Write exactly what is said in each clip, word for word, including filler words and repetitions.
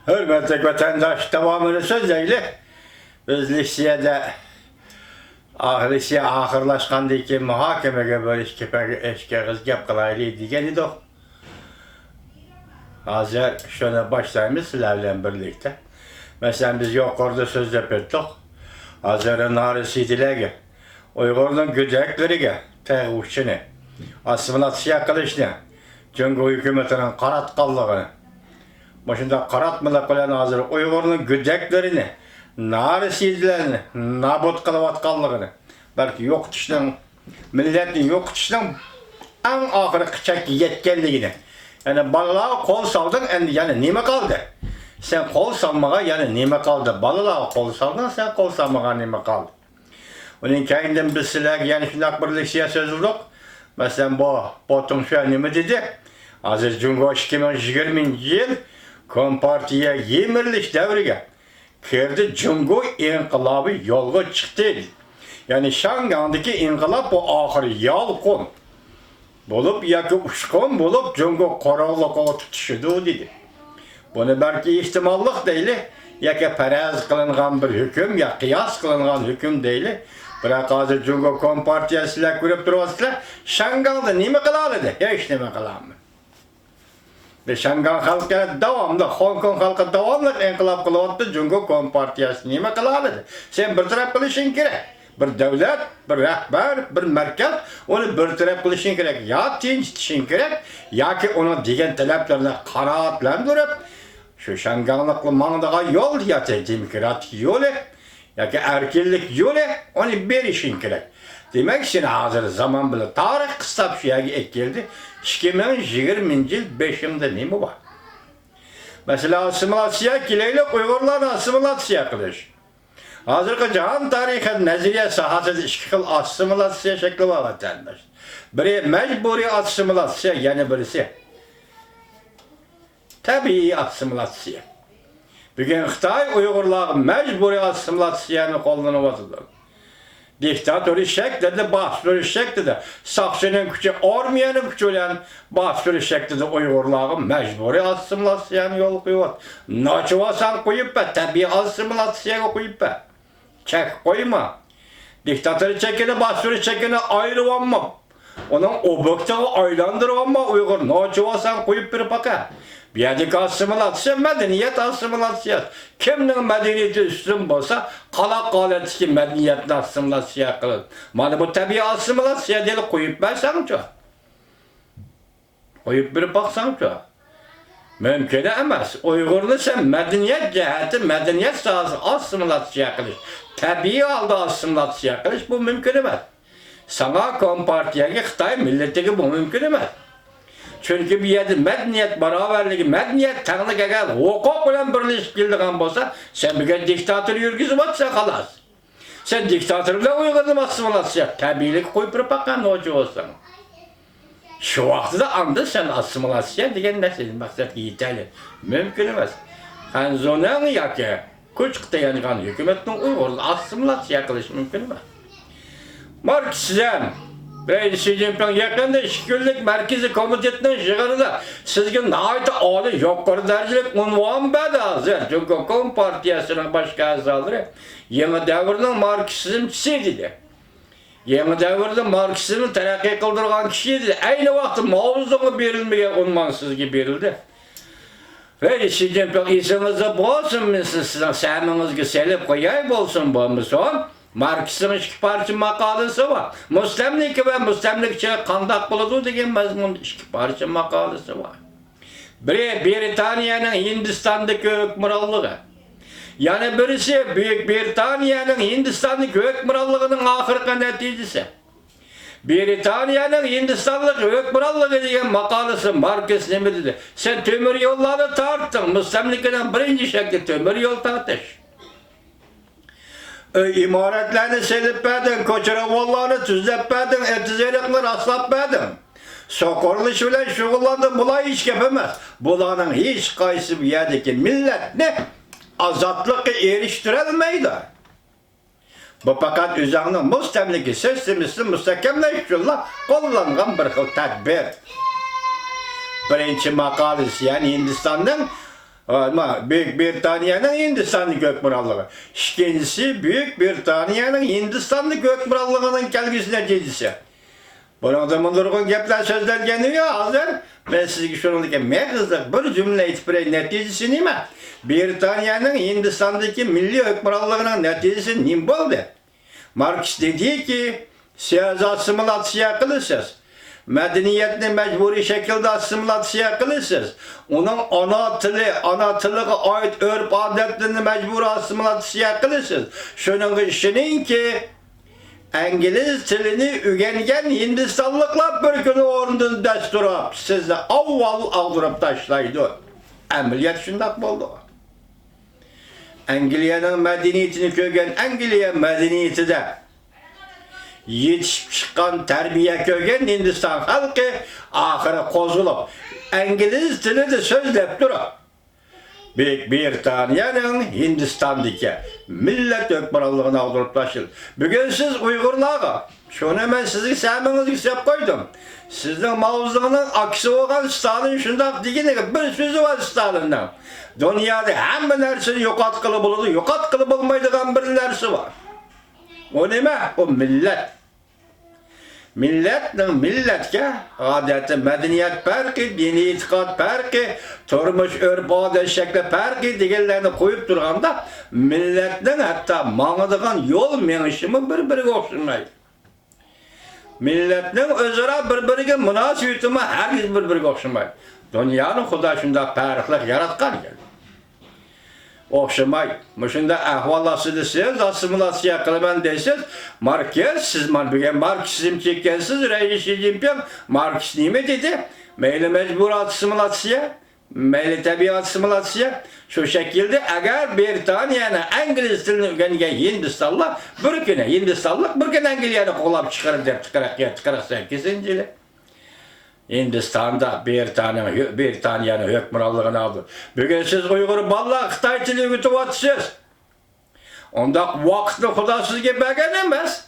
ھۆرمەتلىك ۋەتەنداش، داۋامىنى سۆزلەيلى. بىز لېكسىيەدە، ئاخ-، لېكسىيە ئاخىرلاشقاندىن كېيىن مۇھاكىمىگە بىر ئىككى پەگە-، ئىككى ئېغىز گەپ قىلايلى دېگەن ئىدۇق. ھازىر شۇنى باشلايمىز سىلەر بىلەن بىرلىكتە. مەسىلەن، بىز يۇقىرىدا سۆزلەپ ئۆتتۇق. ھازىر نارەسىدىلەرگە، ئۇيغۇرنىڭ گۆدەكلىرىگە تەگۈچىنى، ئاسسىمىلاتسىيە قىلىشنى جۇڭگو ھۆكۈمىتىنىڭ قاراتقانلىقىنى، مۇشۇنداق قاراتمىلىق بىلەن ھازىر ئۇيغۇرنىڭ گۆدەكلىرىنى، نارەسىدىلەرنى نابۇت قىلىۋاتقانلىقىنى، بەلكى يوقىتىشنىڭ، مىللەتنى يوقىتىشنىڭ ئەڭ ئاخىرقى چەككە يەتكەنلىكىنى. يەنى بالىلارغا قول سالدىڭ، ئەمدى يەنە نېمە قالدى؟ سەن قول سالمىغان يەنە نېمە قالدى؟ بالىلارغا قول سالدىڭ، سەن قول سالمىغان نېمە قالدى؟ ئۇنىڭ كەينىدىن بىز سىلەرگە يەنە شۇنداق بىر لېكسىيە سۆزلىدۇق. مەسىلەن، بۇ، بۇ تۇڭشۈەن نېمە دېدى؟ ھازىر جۇڭگو ئىككى مىڭ يىگىرمىنچى يىل كومپارتىيە يىمىرىلىش دەۋرىگە كىردى، جۇڭگو ئىنقىلابى يولغا چىقتى. يەنى شياڭگاڭدىكى ئىنقىلاب بۇ ئاخىرى يالقۇن بولۇپ ياكى ئۇچقۇن بولۇپ جۇڭگو قۇرۇقلۇقىغا تۇتىشىدۇ، دېدى. بۇنى بەلكى ئېھتىماللىق دەيلى، ياكى پەرەز قىلىنغان بىر ھۆكۈم، يا قىياس قىلىنغان ھۆكۈم دەيلى. بىراق ھازىر جۇڭگو كومپارتىيەسى، سىلەر كۆرۈپ تۇرۇۋاتىسىلەر، شياڭگاڭدا نېمە قىلالىدى؟ ھېچ نېمە قىلالمىدى. شياڭگاڭ خەلقى داۋاملىق، خوڭكوڭ خەلقى داۋاملىق ئىنقىلاب قىلىۋاتىدۇ، جۇڭگو كومپارتىيەسى نېمە قىلالىدى؟ سەن بىر تەرەپ قىلىشىڭ كېرەك. بىر دەۋلەت، بىر رەھبەر، بىر مەركەز ئۇنى بىر تەرەپ قىلىشىڭ كېرەك. يا تىنچىتىشىڭ كېرەك، ياكى ئۇنىڭ دېگەن تەلەپلىرىنى قانائەتلەندۈرۈپ، شۇ شياڭگاڭلىقلار ماڭىدىغان يول يا دېموكراتىك يولى، ياكى ئەركىنلىك يولى، ئۇنى بېرىشىڭ كېرەك. دېمەك، سېنى ھازىر زامان بىلەن تارىخ قىستاپ شۇ يەرگە ئەكەلدى. ئىككى مىڭ يىگىرمىنچى يىل بېشىڭدا نېمە بار؟ مەسىلەن، ئاسسىمىلاتسىيە كېلەيلى، ئۇيغۇرلارنى ئاسسىمىلاتسىيە قىلىش. ھازىرقى جاھان تارىخى نەزەرىيە ساھەسىدە ئىككى خىل ئاسسىمىلاتسىيە شەكلى بار، ۋەتەنداش. بىرى مەجبۇرىي ئاسسىمىلاتسىيە، يەنە بىرسى تەبىئىي ئاسسىمىلاتسىيە. بۈگۈن خىتاي ئۇيغۇرلارغا مەجبۇرىي ئاسسىمىلاتسىيەنى قوللىنىۋاتىدۇ. دىكتاتورىي شەكلىدە باستۇرۇش شەكلىدە، ساقچىنىڭ كۈچى، ئارمىيەنىڭ كۈچى بىلەن باستۇرۇش شەكلىدە ئۇيغۇرلارغا مەجبۇرىي ئاسسىمىلاتسىيەنى يولغا قويۇۋاتىدۇ. ناچىۋالساڭ قويۇپ بەر، تەبىئىي ئاسسىمىلاتسىيەگە قويۇپ بەر. چەك قويما. دىكتاتور چېكىنى، باستۇرۇش چېكىنى ئايرىۋالما. ئۇنىڭ ئوبيېكتىغا ئايلاندۇرۇۋالما ئۇيغۇر، نوچى بولساڭ قويۇپ بېرىپ باقە. بۇ يەردىكى ئاسسىمىلاتسىيە، مەدەنىيەت ئاسسىمىلاتسىيەسى. كىمنىڭ مەدەنىيىتى ئۈستۈن بولسا، قالاق ھالەتتىكى مەدەنىيەتنى ئاسسىمىلاتسىيە قىلىدۇ. مانا بۇ تەبىئىي ئاسسىمىلاتسىيە دېيىلىپ قويۇپ بەرسەڭچۇ. قويۇپ بېرىپ باقساڭچۇ. مۇمكىن ئەمەس. ئۇيغۇرنى سەن مەدەنىيەت جەھەتتە، مەدەنىيەت ساھەسىدە ئاسسىمىلاتسىيە قىلىش، تەبىئىي ھالدا ئاسسىمىلاتسىيە قىلىش، بۇ مۇمكىن ئەمەس. ساڭا، كومپارتىيەگە، خىتاي مىللىتىگە بۇ مۇمكىن ئەمەس. چۈنكى بۇ يەردە مەدەنىيەت باراۋەرلىكى، مەدەنىيەت تەڭلىكىگە ھوقۇق بىلەن بىرلىشىپ كېلىدىغان بولسا، سەن بۈگۈن دىكتاتور يۈرگۈزۈۋاتىسەن، خالاس. سەن دىكتاتور بىلەن ئۇيغۇرنى ئاسسىمىلاتسىيە، تەبىئىيلىككە قويۇپ بېرىپ باققان نوچى بولساڭ. شۇ ۋاقتىدا ئاندىن سەن ئاسسىمىلاتسىيە دېگەن مەسىلە، مەقسەتكە يېتەيلى. مۇمكىن ئەمەس. خەنزۇنىڭ ياكى كۇچقا تايانغان ھۆكۈمەتنىڭ ئۇيغۇرنى ئاسسىمىلاتسىيە قىلىشى مۇمكىن ئەمەس. ماركسىزم. رەئىس شى جىنپىڭ يېقىندا ئىككى كۈنلۈك مەركىزىي كومىتېتنىڭ يىغىنىدا سىزگە ناھايىتى ئالىي، يۇقىرى دەرىجىلىك ئۇنۋان بەردى. ھازىر جۇڭگو كومپارتىيەسىنىڭ باشقا ئەزالىرى يېڭى دەۋرنىڭ ماركسىزمچىسى دېدى. يېڭى دەۋردە ماركسىزمنى تەرەققىي قىلدۇرغان كىشى دېدى. ئەينى ۋاقىتتا ماۋزېدۇڭغا بېرىلمىگەن ئۇنۋان سىزگە بېرىلدى. ۋەي، شى جىنپىڭ، ئېسىڭىزدە بولسۇن، مەن سىز-، سىزنىڭ سەمىڭىزگە سېلىپ قوياي، بولسۇن بولمىسۇن. ماركسنىڭ ئىككى پارچە ماقالىسى بار. مۇستەملىكە ۋە مۇستەملىكىچىلىك قانداق بولىدۇ دېگەن مەزمۇندا ئىككى پارچە ماقالىسى بار. بىرى بىرىتانىيەنىڭ ھىندىستاندىكى ھۆكۈمرانلىقى. يەنە بىرسى بۈيۈك بىرىتانىيەنىڭ ھىندىستاندىكى ھۆكۈمرانلىقىنىڭ ئاخىرقى نەتىجىسى. بىرىتانىيەنىڭ ھىندىستانلىق ھۆكۈمرانلىقى دېگەن ماقالىسى ماركس نېمە دېدى؟ سەن تۆمۈر يوللارنى تارتتىڭ، مۇستەملىكىنىڭ بىرىنچى شەكلى تۆمۈر يول تارتىش. ئۆي ئىمارەتلەرنى سېلىپ بەردىڭ، كوچا راۋانلارنى تۈزلەپ بەردىڭ، ئېتىز-ئېرىقنى راسلاپ بەردىڭ. سوقۇرلىنىش بىلەن شۇغۇللاندىڭ، بۇلار ھېچ گەپ ئەمەس. بۇلارنىڭ ھېچقايسى بۇ يەردىكى مىللەتنى ئازادلىققا ئېرىشتۈرەلمەيدۇ. بۇ پەقەت ئۆزۈڭنىڭ مۇستەملىكە سىستېمىسىنى مۇستەھكەملەش ئۈچۈنلا قوللانغان بىر خىل تەدبىر. بىرىنچى ماقالىسى، يەنى ھىندىستاننىڭ ھا، ما، بۈيۈك بىرىتانىيەنىڭ ھىندىستاندىكى ھۆكۈمرانلىقى. ئىككىنچىسى، بۈيۈك بىرىتانىيەنىڭ ھىندىستاندىكى ھۆكۈمرانلىقىنىڭ كەلگۈسى نەتىجىسى. بۇنىڭدىن نۇرغۇن گەپلەر سۆزلەنگەن. ھازىر مەن سىزگە شۇنىڭدىكى مېغىزلىق بىر جۈملە ئېيتىپ بېرەي، نەتىجىسى نېمە؟ بىرىتانىيەنىڭ ھىندىستاندىكى مىللىي ھۆكۈمرانلىقىنىڭ نەتىجىسى نېمە بولدى؟ ماركس دېدىكى، سىياسىي ئاسسىمىلاتسىيە قىلىسىز، مەدەنىيەتنى مەجبۇرىي شەكىلدە ئاسسىمىلاتسىيە قىلىسىز، ئۇنىڭ ئانا تىلى، ئانا تىلىغا ئائىت ئۆرپ-ئادەتلىرىنى مەجبۇرىي ئاسسىمىلاتسىيە قىلىسىز. شۇنىڭغا ئىشىنىڭكى، ئىنگلىز تىلىنى ئۆگەنگەن ھىندىستانلىقلار بىر كۈنى ئورنىدىن دەس تۇرۇپ، سىزنى ئاۋۋال ئاغدۇرۇپ تاشلايدۇ. ئەمەلىيەت شۇنداق بولدى. ئەنگلىيەنىڭ مەدەنىيىتىنى كۆرگەن ئەنگلىيە مەدەنىيىتىدە يېتىشىپ چىققان، تەربىيە كۆرگەن ھىندىستان خەلقى ئاخىرى قوزغىلىپ، ئىنگلىز تىلىدا سۆزلەپ تۇرۇپ، بۈيۈك بىرىتانىيەنىڭ ھىندىستاندىكى مىللەت ھۆكۈمرانلىقىنى ئاغدۇرۇپ تاشلىدى. بۈگۈن سىز ئۇيغۇرلارغا، شۇنى مەن سىزگە سەمىڭىزگە سېلىپ قويدۇم. سىزنىڭ ماۋزېدۇڭنىڭ ئاكىسى بولغان ستالىن شۇنداق دېگىنىگە بىر سۆزى بار ستالىننىڭ. دۇنيادا ھەممە نەرسىنى يوقاتقىلى بولىدۇ، يوقاتقىلى بولمايدىغان بىر نەرسە بار. ئۇ نېمە؟ ئۇ مىللەت. مىللەتنىڭ مىللەتكە، ئادەتتە مەدەنىيەت پەرقى، دىنىي ئېتىقاد پەرقى، تۇرمۇش ئۆرپ-ئادەت شەكلى پەرقى دېگەنلەرنى قويۇپ تۇرغاندا، مىللەتنىڭ ھەتتا ماڭىدىغان يول مېڭىشىمۇ بىر-بىرىگە ئوخشىمايدۇ. مىللەتنىڭ ئۆزئارا بىر-بىرىگە مۇناسىۋىتىمۇ ھەرگىز بىر-بىرىگە ئوخشىمايدۇ. دۇنيانى خۇدا شۇنداق پەرقلىق ياراتقان ئىكەن. ئوخشىماي. مۇشۇنداق ئەھۋال ئاستىدا سىز ئاسسىمىلاتسىيە قىلىمەن دەيسىز. ماركس، سىز مانا بۈگۈن ماركسىزمچى ئىكەنسىز، رەئىس شى جىنپىڭ. ماركس نېمە دېدى؟ مەيلى مەجبۇرىي ئاسسىمىلاتسىيە، مەيلى تەبىئىي ئاسسىمىلاتسىيە. شۇ شەكىلدە ئەگەر بىرىتانىيەنىڭ ئىنگلىز تىلىنى ئۆگەنگەن ھىندىستانلار بىر كۈنى، ھىندىستانلىق بىر كۈنى ئەنگلىيەنى قوغلاپ چىقىرىدۇ دەپتۇ قىرىق يەتتە، قىرىق سەككىزىنچى يىلى. ھىندىستاندا بىرىتانىيەنىڭ، بىرىتانىيەنىڭ ھۆكۈمرانلىقىنى ئالدى. بۈگۈن سىز ئۇيغۇر بالىلارغا خىتاي تىلى ئۆگىتىۋاتىسىز. ئۇنداق ۋاقىتنى خۇدا سىزگە بەرگەن ئەمەس.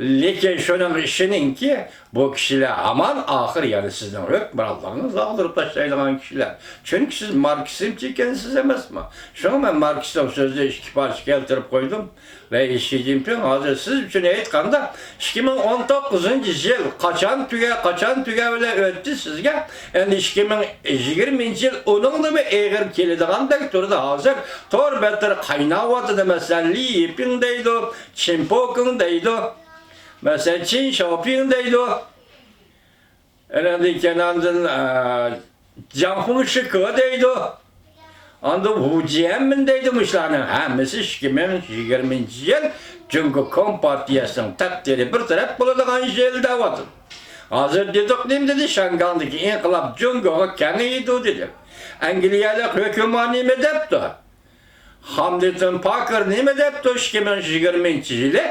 لېكىن شۇنىڭغا ئىشىنىڭكى، بۇ كىشىلەر ھامان ئاخىر يەنە سىزنىڭ ھۆكۈمرانلىقىڭىزنى ئاغدۇرۇپ تاشلايدىغان كىشىلەر. چۈنكى سىز ماركسىزمچى ئىكەنسىز ئەمەسمۇ؟ شۇڭا مەن ماركسنىڭ سۆزىنى ئىككى پارچە كەلتۈرۈپ قويدۇم. رەئىس شى جىنپىڭ، ھازىر سىز ئۈچۈن ئېيتقاندا، ئىككى مىڭ ئون توققۇزىنچى يىل قاچان تۈگە، قاچان تۈگەۋېلە ئۆتتى سىزگە. ئەمدى ئىككى مىڭ يىگىرمىنچى يىل ئۇنىڭدىنمۇ ئېغىر كېلىدىغاندەك تۇرىدۇ ھازىر. تور بەتلىرى قايناۋاتىدۇ. مەسىلەن، لى يىپىڭ دەيدۇ، چىن پوكىڭ دەيدۇ. مەسىلەن، چىن شاۋپىڭ دەيدۇ. ئەنەندىن كېيىن ئاندىن، ئە، جاڭ فېڭشىكې دەيدۇ. ئاندىن ۋۇ جيەنمىن دەيدۇ. مۇشۇلارنىڭ ھەممىسى ئىككى مىڭ يىگىرمىنچى يىل جۇڭگو كومپارتىيەسىنىڭ تەقدىرى بىر تەرەپ بولىدىغان يىل دەۋاتىدۇ. ھازىر دېدۇق، نېمە دېدى؟ شياڭگاڭدىكى ئىنقىلاب جۇڭگوغا كېڭىيىدۇ دېدى. ئەنگلىيەلىك ھۆكۈمەت نېمە دەپتۇ؟ خاملېتون پاكېر نېمە دەپتۇ؟ ئىككى مىڭ يىگىرمىنچى يىلى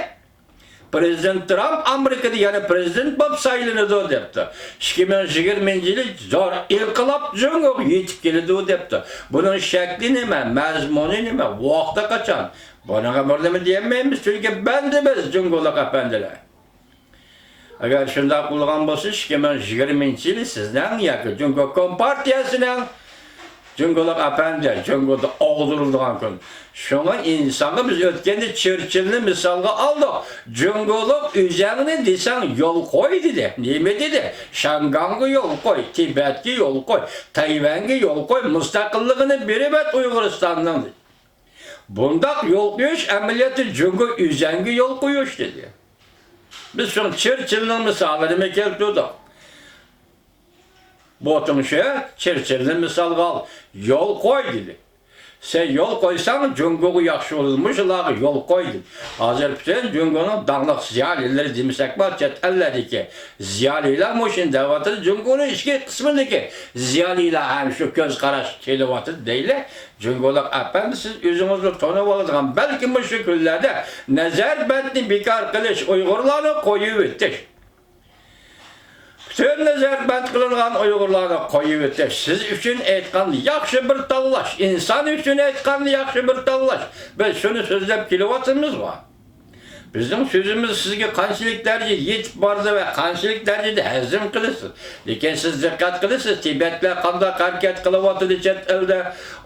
پرېزىدېنت ترامپ ئامېرىكىدا يەنە پرېزىدېنت بولۇپ سايلىنىدۇ دەپتۇ. ئىككى مىڭ يىگىرمىنچى يىلى زور ئىنقىلاب جۇڭگوغا يېتىپ كېلىدۇ دەپتۇ. بۇنىڭ شەكلى نېمە؟ مەزمۇنى نېمە؟ ۋاقتى قاچان؟ بۇنىڭغا بىر نېمە دېيەلمەيمىز، چۈنكى بەندىمىز جۇڭگولۇق ئەپەندىلەر. ئەگەر شۇنداق بولغان بولسا، ئىككى مىڭ يىگىرمىنچى يىلى سىزنىڭ ياكى جۇڭگو كومپارتىيەسىنىڭ، جۇڭگولۇق ئەپەندى، جۇڭگودا ئاغدۇرۇلىدىغان كۈن. شۇڭا ئىنسانغا بىز ئۆتكەندە چېرچىلنى مىسالغا ئالدۇق. جۇڭگولۇق ئۆزەڭنى دېسەڭ يول قوي دېدى. نېمە دېدى؟ شياڭگاڭغا يول قوي، تىبەتكە يول قوي، تەيۋەنگە يول قوي، مۇستەقىللىقىنى بېرىۋەت ئۇيغۇرىستاننىڭ دېدى. بۇنداق يول قويۇش ئەمەلىيەتتە جۇڭگو ئۆزەڭگە يول قويۇش دېدى. بىز شۇڭا چېرچىلنىڭ مىسالىنى كەلتۈردۇق. بوتۇڭشې چېرچىلنى مىسالغا ئال، يول قوي دېدى. سەن يول قويساڭ جۇڭگوغا ياخشى بولىدۇ، مۇشۇلارغا يول قوي دېدى. ھازىر پۈتۈن جۇڭگونىڭ داڭلىق زىيالىيلىرى دېمىسەكمۇ، چەت ئەللەردىكى زىيالىيلار مۇشۇنى دەۋاتىدۇ، جۇڭگونىڭ ئىچكى قىسمىدىكى زىيالىيلار ھەم شۇ كۆز قاراشقا كېلىۋاتىدۇ دەيلى. جۇڭگولۇق ئەپەندى، سىز ئۆزىڭىزنى تونۇۋالىدىغان، بەلكىم مۇشۇ كۈنلەردە نەزەربەندنى بىكار قىلىش، ئۇيغۇرلارنى قويۇۋېتىش، پۈتۈن نەزەربەند قىلىنغان ئۇيغۇرلارنى قويۇۋېتىش سىز ئۈچۈن ئېيتقاندا ياخشى بىر تاللاش، ئىنسان ئۈچۈن ئېيتقاندا ياخشى بىر تاللاش. بىز شۇنى سۆزلەپ كېلىۋاتىمىزغۇ. بىزنىڭ سۆزىمىز سىزگە قانچىلىك دەرىجىدە يېتىپ بارىدۇ ۋە قانچىلىك دەرىجىدە ھەزىم قىلىسىز؟ لېكىن سىز دىققەت قىلىسىز، تىبەتلەر قانداق ھەرىكەت قىلىۋاتىدۇ چەت ئەلدە،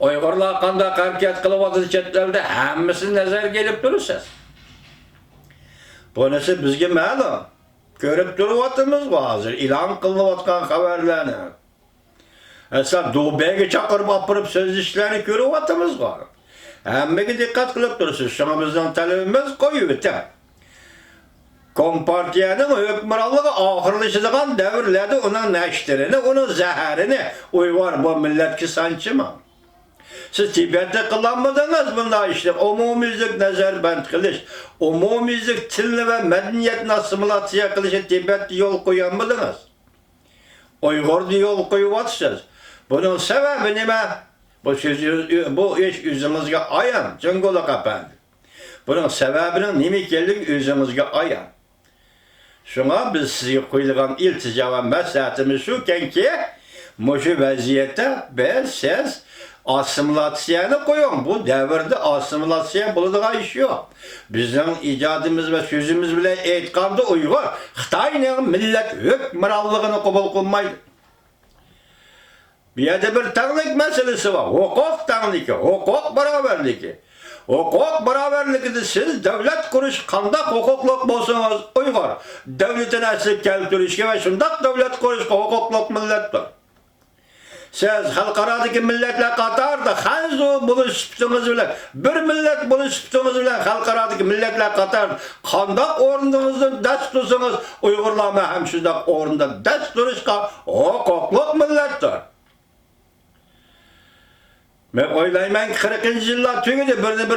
ئۇيغۇرلار قانداق ھەرىكەت قىلىۋاتىدۇ چەت ئەلدە، ھەممىسىنى نەزەرگە ئېلىپ تۇرىسىز. بۇنىسى بىزگە مەلۇم. كۆرۈپ تۇرۇۋاتىمىزغۇ ھازىر ئېلان قىلىنىۋاتقان خەۋەرلەرنى. ھەتتا دۇبەيگە چاقىرىپ ئاپىرىپ سۆزلىشىشلەرنى كۆرۈۋاتىمىزغۇ. ھەممىگە دىققەت قىلىپ تۇرىسىز. شۇڭا بىزنىڭ تەلىپىمىز قويۇۋېتىڭ. كومپارتىيەنىڭ ھۆكۈمرانلىقى ئاخىرلىشىدىغان دەۋرلەردە ئۇنىڭ نەشتىرىنى، ئۇنىڭ زەھىرىنى ئۇيغۇر بۇ مىللەتكە سانچىماڭ. سىز تىبەتتە قىلالمىدىڭىز بۇنداق ئىشنى. ئومۇميۈزلۈك نەزەربەند قىلىش، ئومۇميۈزلۈك تىلنى ۋە مەدەنىيەتنى ئاسسىمىلياتسىيە قىلىشنى تىبەتتە يول قويالمىدىڭىز. ئۇيغۇردا يول قويۇۋاتىسىز. بۇنىڭ سەۋەبى نېمە؟ بۇ سۆز، بۇ ئىش ئۆزىڭىزگە ئايان، جۇڭگولۇق ئەپەندى. بۇنىڭ سەۋەبىنىڭ نېمە ئىكەنلىكى ئۆزىڭىزگە ئايان. شۇڭا بىز سىزگە قويىدىغان ئىلتىجا ۋە مەسلىھەتىمىز شۇكەنكى، مۇشۇ ۋەزىيەتتە بىز، سىز ئاسسىمىلياتسىيەنى قويۇڭ. بۇ دەۋردە ئاسسىمىلياتسىيە بولىدىغان ئىش يوق. بىزنىڭ ئىجادىمىز ۋە سۆزىمىز بىلەن ئېيتقاندا، ئۇيغۇر خىتاينىڭ مىللەت ھۆكۈمرانلىقىنى قوبۇل قىلمايدۇ. بۇ يەردە بىر تەڭلىك مەسىلىسى بار. ھوقۇق تەڭلىكى، ھوقۇق باراۋەرلىكى. ھوقۇق باراۋەرلىكىدە سىز دۆلەت قۇرۇش، قانداق ھوقۇقلۇق بولسىڭىز، ئۇيغۇر دۆلىتىنى ئەسلىگە كەلتۈرۈشكە ۋە شۇنداق دۆلەت قۇرۇشقا ھوقۇقلۇق مىللەتتۇر. سىز خەلقئارادىكى مىللەتلەر قاتارىدا خەنزۇ بولۇش سۈپىتىڭىز بىلەن، بىر مىللەت بولۇش سۈپىتىڭىز بىلەن خەلقئارادىكى مىللەتلەر قاتارىدا قانداق ئورنىڭىزدىن دەس تۇرسىڭىز، ئۇيغۇرلارمۇ ھەم شۇنداق ئورنىدا دەس تۇرۇشقا ھوقۇقلۇق مىللەتتۇر. مەن ئويلايمەنكى، قىرىقىنچى يىللار تۈگىدى، بىرنى بىر